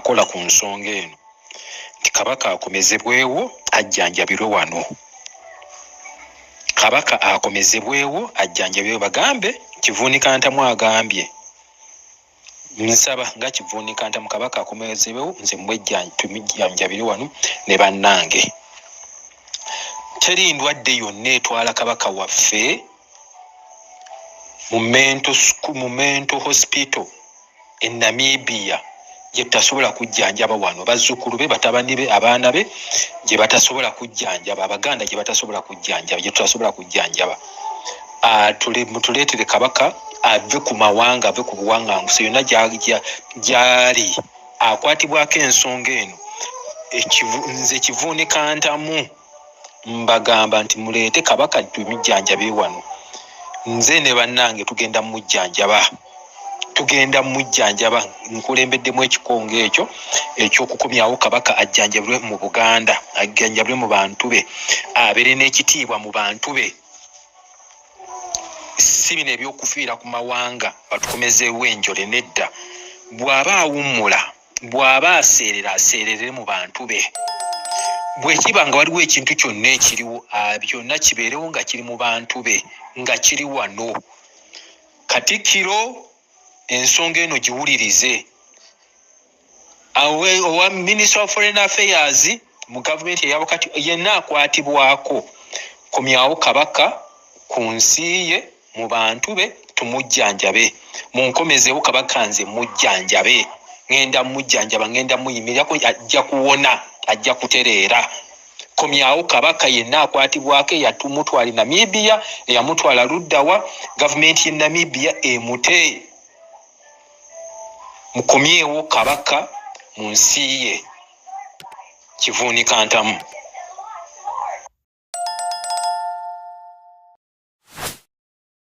Akola ku nsonga eno nti Kabaka akomezebwewo ajjanjabirwe wano. Kabaka akomezebwewo ajjanjabirwe. Bagambe Kivuunika Ntamu agambye, nsaba nga Kivuunika Ntamu Kabaka akomezebwewo, nze tumujjanjabire wano ne bannange. Teri ndwadde yonna etwala Kabaka waffe mu mental hospital e Namibia gye tutasobola kujjanjaba wano, bazzukulu be, batabani be, abaana be gye batasobola kujjanjaba, Abaganda gye batasobola kujjanjaba, gye tutasobola kujjanjaba. Mutuleetere Kabaka ave ku mawanga, ave ku buwanganguse yonna gy'ali akwatibwako ensonga eno. Nze Kivuunika Ntamu mbagamba nti muleete Kabaka tumujjanjabe wano. Nze ne bannange tugenda mujjanjaba, tugenda mujjanjaba. Nkulembeddemu ekikongo ekyo ekyokukomyawo Kabaka ajjanjabirwe mu Buganda, ajjanjabirwe mu bantu be, abeere n'ekitiibwa mu bantu be. Si bino ebyokufiira ku mawanga batukomezeewo enjole, nedda. Bw'aba awummula, bw'aba aseerera, aseerere mu bantu be. Bwe kiba nga waliwo ekintu kyonna ekiriwo, byonna kibeerewo nga kiri mu bantu be, nga kiri wano. Katikkiro, ensonga eno giwulirize. Owa Minister of Foreign Affairs mu gavumenti eyawakati yenna akwatibwako, komyawo Kabaka ku nsi ye, mu bantu be, tumujjanjabe. Munkomezeewo Kabaka, nze mujjanjabe, ŋŋenda mujjanjaba, ŋŋenda muyimirirako, ajja kuwona, ajja kutereera. Komyawo Kabaka. Yenna akwatibwako, eyatumutwala e Namibia, eyamutwala luddawa, gavumenti y'e Namibia emute. Mukomyewo Kabaka mu nsi ye. Kivuunika Ntamu.